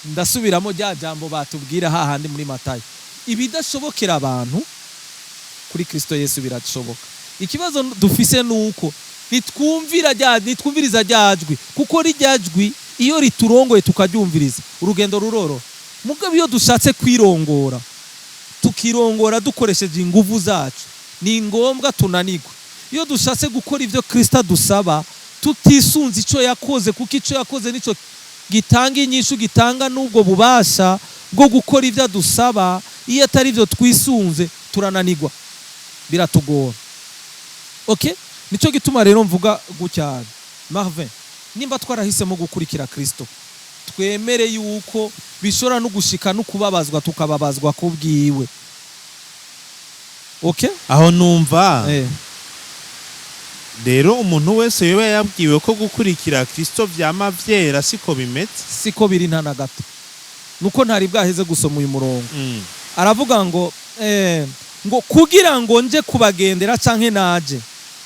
Ndasubiramo rya jambo batubwira hahandi muri Matayo: ibidashobokera abantu, kuri Kristo Yesu birashoboka. Ikibazo dufise nuko nitwumviriza rya jwi, kuko rijya jwi iyo riturongoye tukaryumviriza, urugendo ruroroha. Mugabo iyo dushatse kwirongora, tukirongora dukoresheje inguvu zacu, ni ngombwa tunanirwe. Iyo dushatse gukora ibyo Kristo adusaba tutisunze icyo yakoze, kuko icyo yakoze nicyo gitanga inyishu, gitanga n'ubwo bubasha. bwo gukora ibyo adusaba, iyo atari byo twisunze turananirwa, biratugora. Okay, nicyo gituma rero mvuga gutya, Marvin, nimba twarahisemo gukurikira Kristo, twemere yuko bishobora no gushika no kubabazwa, tukababazwa kubwiwe. Okay. Aho numva rero umuntu wese yoba yabwiwe ko gukurikira Kristo vyama vyera, siko bimeze. Siko biri nta na gato. Nuko ntari bwaheze gusoma uyu murongo. Aravuga ngo ngo kugira ngo nje kubagendera canke naje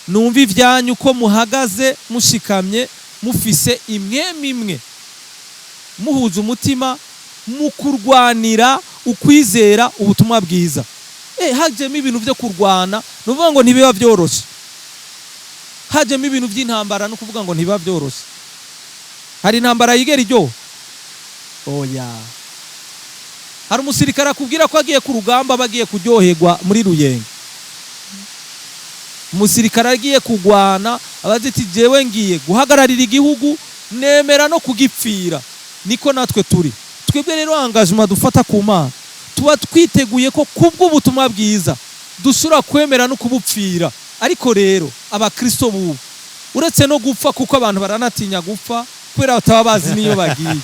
numva ivyanyu ko muhagaze mushikamye, mufise imwemu imwe, muhuza umutima mu kurwanira ukwizera ubutumwa bwiza. Hajemo ibintu vyo kurwana, ni ukuvuga ngo ntibiba vyoroshe. Hajemo ibintu vy'intambara, no kuvuga ngo ntibiba vyoroshe. Hari intambara yigera iryoha? Oya. Hari umusirikare akubwira ko agiye ku rugamba aba agiye kuryoherwa muri Ruyengo? Umusirikare agiye kugwana abazi ati: "Jewe ngiye guhagararira igihugu, nemera no kugipfira." Niko natwe turi. Twebwe rero engagement dufata ku Mana, tuba twiteguye ko kubw'ubutumwa bwiza dushobora kwemera no kubupfira. Ariko rero abakristo bubu, uretse no gupfa, kuko abantu baranatinya gupfa kubera bataba bazi n'iyo bagiye,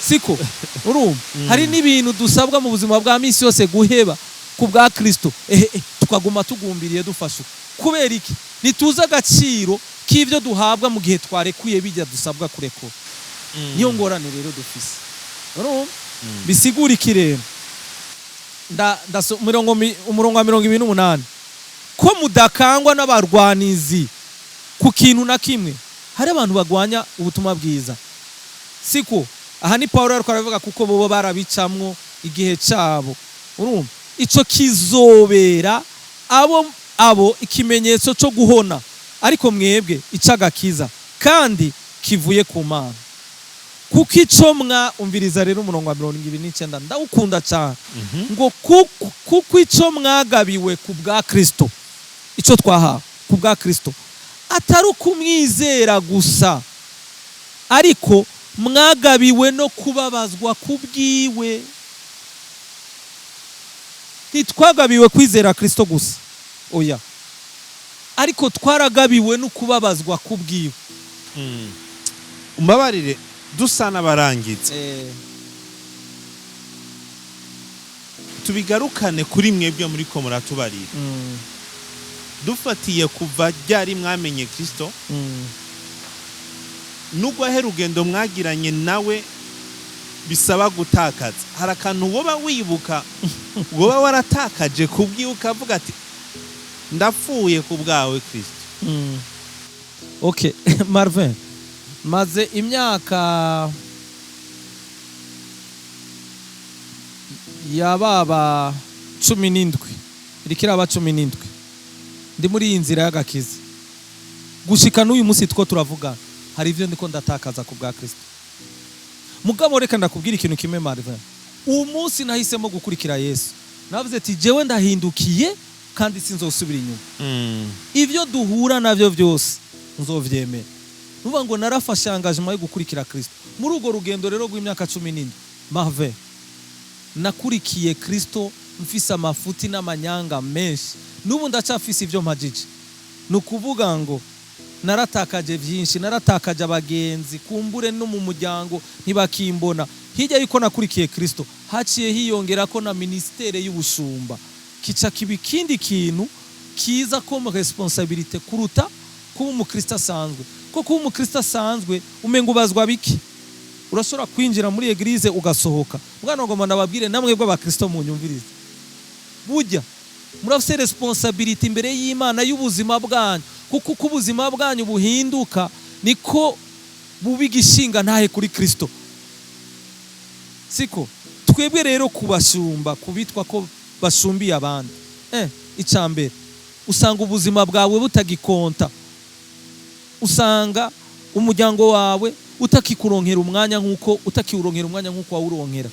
siko? Urumva hari n'ibintu dusabwa mu buzima bwa misi yose guheba ku bwa Kristo, ehe, tukaguma tugumbiriye dufashe uko. Kubera iki? Ntituzi agaciro k'ibyo duhabwa mu gihe twarekuye bijya dusabwa kurekura. Niyo ngorane rero dufise. Urumva bisigura iki rero? Umurongo wa 28, ko mudakangwa n'abarwanizi ku kintu na kimwe. Hari abantu bagwanya ubutumwa bwiza, siko? Aha ni Paulo ariko aravuga, kuko bobo barabicamwo igihe cabo. Urumva ico kizobera abo ikimenyetso cyo guhona, ariko mwebwe icagakiza kandi kivuye ku Mana. Kuko ico mwa umviriza rero umurongo wa 29, ndawukunda cyane, ngo kuko ico mwagabiwe ku bwa Kristo, ico twahawe ku bwa Kristo, atari ukumwizera gusa, ariko mwagabiwe no kubabazwa kubwiwe. Ntitwagabiwe kwizera Kristo gusa, oya, ariko twaragabiwe no kubabazwa kubwiwe. Umbabarire, dusa n'abarangiza, tubigarukane kuri mwebwe muri ko muratubarira. Dufatiye kuva ryari mwamenye Kristo, nugwahe rugendo mwagiranye nawe bisaba gutakaza? Hari akantu woba wibuka woba waratakaje kubwiwe, ukavuga ati: "Ndapfuye ku bwawe, Kristo"? Okay, Marvin, maze imyaka yababa 17, iriko iraba 17, ndi muri iyi nzira y'agakiza. Gushika n'uyu munsi two turavugana, hari ivyo ndiko ndatakaza ku bwa Kristo. Mugabo reka ndakubwira ikintu kimwe, Marvin. Uwo munsi nahisemo gukurikira Yesu, navuze ati: "Jewe ndahindukiye kandi sinzosubira inyuma. Ibyo duhura navyo byose nzovyemera." Nuvuga ngo narafashe engagement yo gukurikira Kristo. Muri urwo rugendo rero rw'imyaka 17, Marvin, nakurikiye Kristo mfise amafuti n'amanyanga menshi. N'ubu ndacafise ivyo mpajije. Ni ukuvuga ngo naratakaje byinshi, naratakaje abagenzi, kumbure no mu muryango ntibakimbona. Hirya yuko nakurikiye Kristo, haciye hiyongera ko na ministère y'ubushumba, kica kiba ikindi kintu kiza comme responsabilité kuruta kuba umukristo asanzwe. Ko kuba umukristo asanzwe umenga ubazwa biki, urashobora kwinjira muri église ugasohoka. Mwana, ngomba ndababwire namwe bw'abakristo munyumvirize, burya murafise responsabilité imbere y'Imana y'ubuzima bwanyu, kuko uko ubuzima bwanyu buhinduka niko buba igishinga ntahe kuri Kristo, siko? Twebwe rero kubashumba, kubitwa ko basumbiye abandi, icya mbere usanga ubuzima bwawe butagikonta, usanga umuryango wawe utakikuronkera umwanya nk'uko utakiwuronkera umwanya nk'uko wawuronkera.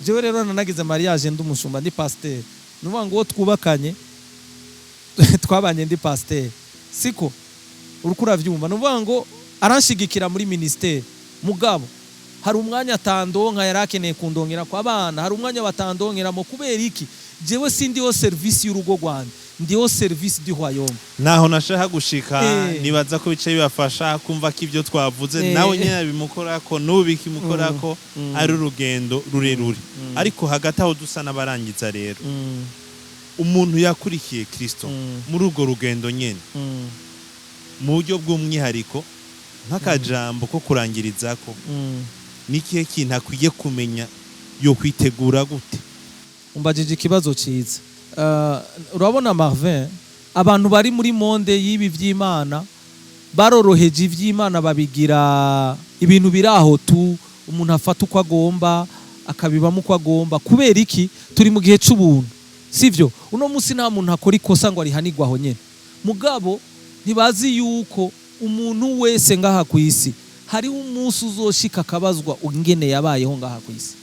Jewe rero nanagize mariage ndi umushumba, ndi pasteur. Ni ukuvuga ngo uwo twubakanye twabanye ndi pasteur, siko? Uriko uravyumva? Ni ukuvuga ngo aranshigikira muri ministère, mugabo Hari umwanya atandonka yari akeneye kundongera kwa bana, hari umwanya batandonkeramo. Kubera iki? Jewe sindi au service y'urugo rwanje, ndi au service du royaume. Naho nashaka gushika. Nibaza ko bice bibafasha kumva ko ibyo twavuze nawe nyine bimukorako, n'ubu bikimukorako, ari urugendo rurerure. Ariko hagati aho dusa n'abarangiza rero, umuntu yakurikiye Kristo muri urwo rugendo nyene, mu buryo bw'umwihariko, nk'akajambo ko kurangirizako, n'ikihe kintu akwiye kumenya, yo kwitegura gute? Umbajije ikibazo cyiza. Urabona Marvin, abantu bari muri monde y'ibi by'Imana baroroheje iby'Imana, babigira ibintu biri aho tu, umuntu afata uko agomba, akabibamo uko agomba. Kubera iki? Turi mu gihe c'ubuntu, sivyo? Uno munsi nta muntu akora ikosa ngo arihanirwe aho nyene. Mugabo ntibazi yuko umuntu wese ngaha ku isi hariho umunsi uzoshika akabazwa ingene yabayeho ngaha ku isi.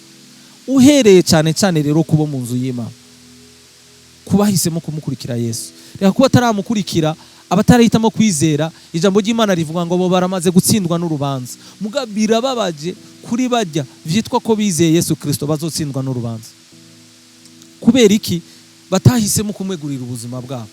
Uhereye cyane cyane rero kubo mu nzu y'Imana, kubahisemo kumukurikira Yesu, reka kuba ataramukurikira, abatarahitamo kwizera ijambo ry'Imana rivuga ngo bo baramaze gutsindwa n'urubanza. Muga birababaje kuri bajya vyitwa ko bizeye Yesu Kristo bazotsindwa n'urubanza. Kubera iki? Batahisemo kumwegurira ubuzima bwabo.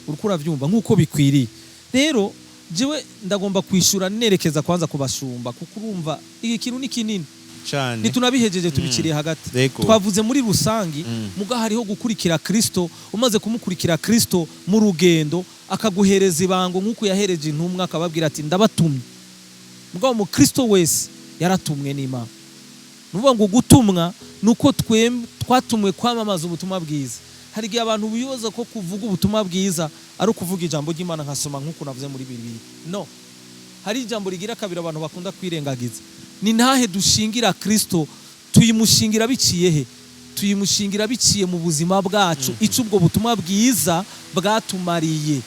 Uriko uravyumva nk'uko bikwiriye. Rero jewe ndagomba kwishura nerekeza kwanza kubashumba, kuko urumva iki kintu ni kinini. Cane. Ntitunabihejeje, tubiciriye hagati. Twavuze muri rusangi. Muga hariho gukurikira Kristo. Umaze kumukurikira Kristo mu rugendo, akaguhereza ibango nk'uko yahereje intumwa, akababwira ati: "Ndabatumye." Mugabo mu Kristo wese yaratumwe n'Imana. Ni ukuvuga ngo gutumwa ni uko twatumwe kwamamaza ubutumwa bwiza. Hari igihe abantu bibaza ko kuvuga ubutumwa bwiza ari ukuvuga ijambo ry'Imana, nkasoma nk'uko navuze muri Bibiliya. No hari ijambo rigira kabiri abantu bakunda kwirengagiza: ni ntahe dushingira Kristo? Tuyimushingira biciye he? Tuyimushingira biciye mu buzima bwacu, icyo ubwo butumwa bwiza bwatumariye,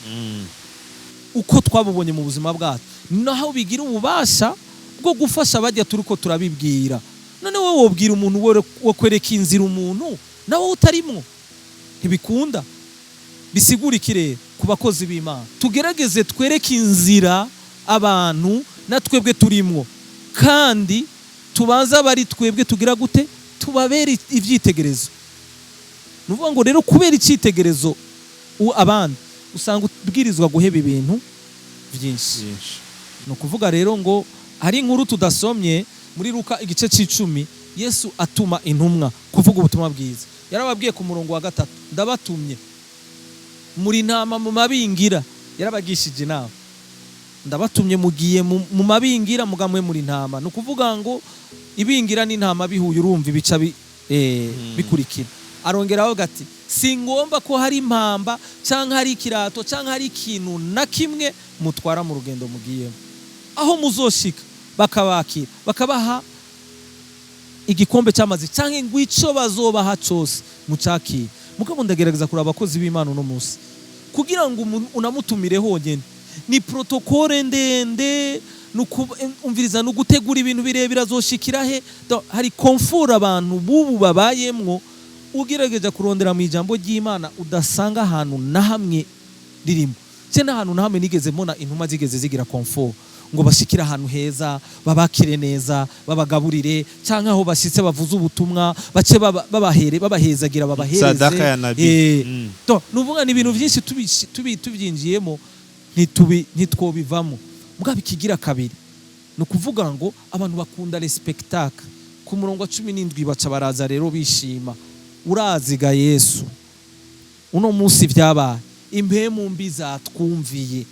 uko twabubonye mu buzima bwacu, naho bigira ububasha bwo gufasha bajya turi ko turabibwira. None wowe wobwira umuntu wo kwereka inzira umuntu nawe utarimwo? Ntibikunda. Bisigura iki rero ku bakozi b'Imana? Tugerageze twereke inzira abantu na twebwe turimwo, kandi tubanze abari twebwe tugira gute? Tubabere ibyitegerezo. Ni ukuvuga ngo rero kubera icyitegerezo abandi, usanga ubwirizwa guheba ibintu byinshi. Byinshi. Ni ukuvuga rero ngo hari inkuru tudasomye muri Luka igice c'icumi. Yesu atuma intumwa kuvuga ubutumwa bwiza, yarababwiye ku murongo wa 3: "Ndabatumye muri ntama mu mabingira." Yarabagishije inama: "Ndabatumye, mugiye mu mabingira, mugamwe muri ntama." Ni ukuvuga ngo ibingira n'intama bihuye, urumva ibica bikurikira. Arongeraho ati: "Si ngomba ko hari impamba cyangwa hari ikirato cyangwa hari ikintu na kimwe mutwara mu rugendo mugiyemo. Aho muzoshika bakabakira, bakabaha igikombe cy'amazi cyangwa ngo icyo bazobaha cyose, mucakire." Mugabo ndagerageza kureba abakozi b'Imana uno munsi, kugira ngo unamutumire honyine ni protocole ndende, umviriza, ni ugutegura ibintu birebire, azoshikira he? Hari confort abantu bubu babayemwo, ugerageje kurondera mu ijambo ry'Imana udasanga ahantu na hamwe ririmo. Cye n'ahantu na hamwe nigeze mbona intumwa zigeze zigira confort, ngo bashikire ahantu heza, babakire neza, babagaburire, cyangwa aho bashyitse bavuze ubutumwa, bace babahere, babahezagira, babahereze. Sadaka ya nabi. To nuvuga ni ibintu byinshi tubyinjiyemo ntitwobivamo. Mugabo ikigira kabiri ni ukuvuga ngo abantu bakunda le spectacle. Ku murongo wa 17 baca baraza rero bishima: "Uraziga Yesu, uno munsi byabaye, impemu mbi zatwumviye,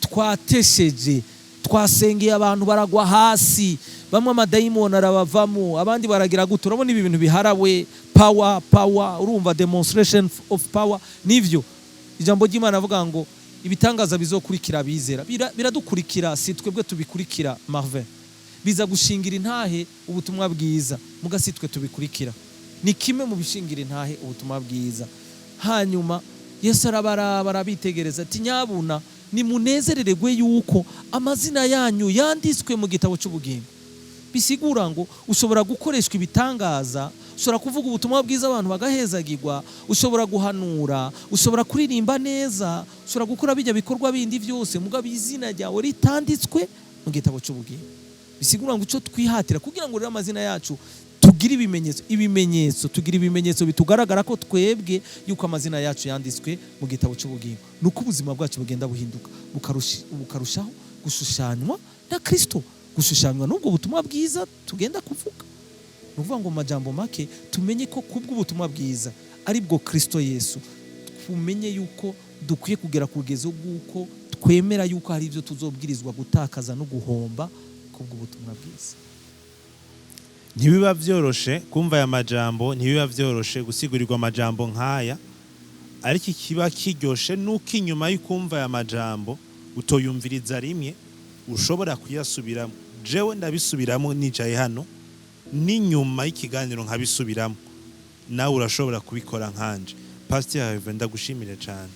twatesheje, twasengeye abantu baragwa hasi, bamwe amadayimoni arabavamo, abandi baragira gute." Urabona ibi bintu biharawe, power, power, urumva demonstration of power. Nivyo ijambo ry'Imana avuga ngo ibitangaza bizokurikira abizera. Biradukurikira, si twebwe tubikurikira. Marvin, biza gushingira intahe ubutumwa bwiza, muga si twe tubikurikira. Ni kimwe mu bishingira intahe ubutumwa bwiza. Hanyuma Yesu arabaraba, arabitegereza, ati: "Nyabuna nimunezerererwe yuko amazina yanyu yanditswe mu gitabo cy'ubugingo." Bisigura ngo ushobora gukoreshwa ibitangaza, ushobora kuvuga ubutumwa bwiza abantu bagahezagirwa, ushobora guhanura, ushobora kuririmba neza, ushobora gukora bijya bikorwa bindi byose, mugabo izina ryawe ritanditswe mu gitabo cy'ubugingo. Bisigura ngo icyo twihatira kugira ngo rero amazina yacu tugire ibimenyetso, ibimenyetso, tugira ibimenyetso bitugaragara ko twebwe yuko amazina yacu yanditswe mu gitabo cy'ubugingo, ni uko ubuzima bwacu bugenda buhinduka, bukarushaho gushushanywa na Kristo, gushushanywa n'ubwo butumwa bwiza tugenda kuvuga. Ni ukuvuga ngo mu majambo make, tumenye ko kubw'ubutumwa bwiza, aribwo Kristo Yesu, tumenye yuko dukwiye kugera ku rugezo rw'uko twemera yuko hari ibyo tuzobwirizwa gutakaza no guhomba kubw'ubutumwa bwiza. Ntibiba vyoroshe kumva aya majambo, ntibiba vyoroshe gutsigurirwa amajambo nk'aya, ariko ikiba kiryoshe nuko inyuma y'ukumva aya majambo utoyumviriza rimwe, ushobora kuyasubiramo. Jewe ndabisubiramo nicaye hano, n'inyuma y'ikiganiro nkabisubiramo. Nawe urashobora kubikora nkanje. Pasiteri Herve, ndagushimire cyane.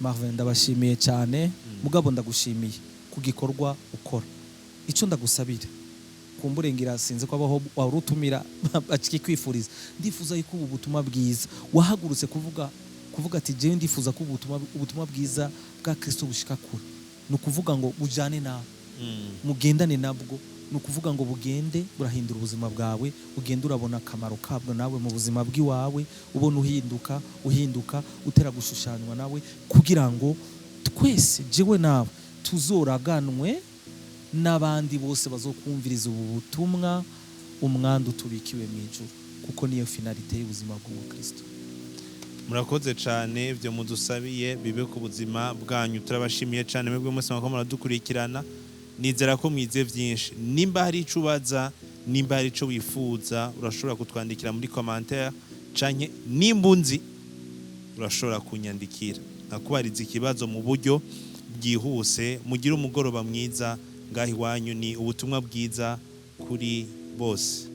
Marvin, ndabashimiye cyane. Mugabo ndagushimiye ku gikorwa ukora. Icyo ndagusabira, kumburengera, sinzi ko abaho wari utumira bakikwifuriza, ndifuza yuko ubu butumwa bwiza wahagurutse kuvuga ati: "Jewe ndifuza ko ubutumwa bwiza bwa Kristo bushika kure", ni ukuvuga ngo bujane nawe, mugendane nabwo. Ni ukuvuga ngo bugende burahindura ubuzima bwawe, ugende urabona akamaro kabwo nawe mu buzima bw'iwawe, ubona uhinduka, uhinduka, utera gushushanywa nawe, kugira ngo twese, jewe nawe, tuzoraganwe n'abandi bose bazokumviriza ubu butumwa, umwandu tubikiwe mu ijuru, kuko niyo finalité y'ubuzima bw'umukristo. Murakoze cyane. Ibyo mudusabiye bibe ku buzima bwanyu. Turabashimiye cyane mwebwe mwese mwako muradukurikirana. Nizera ko mwize byinshi. Nimba hari icyo ubaza, nimba hari icyo wifuza, urashobora kutwandikira muri commentaire, canke nimba unzi urashobora kunyandikira nkakubariza ikibazo mu buryo bwihuse. Mugire umugoroba mwiza ngaho iwanyu. Ni ubutumwa bwiza kuri bose.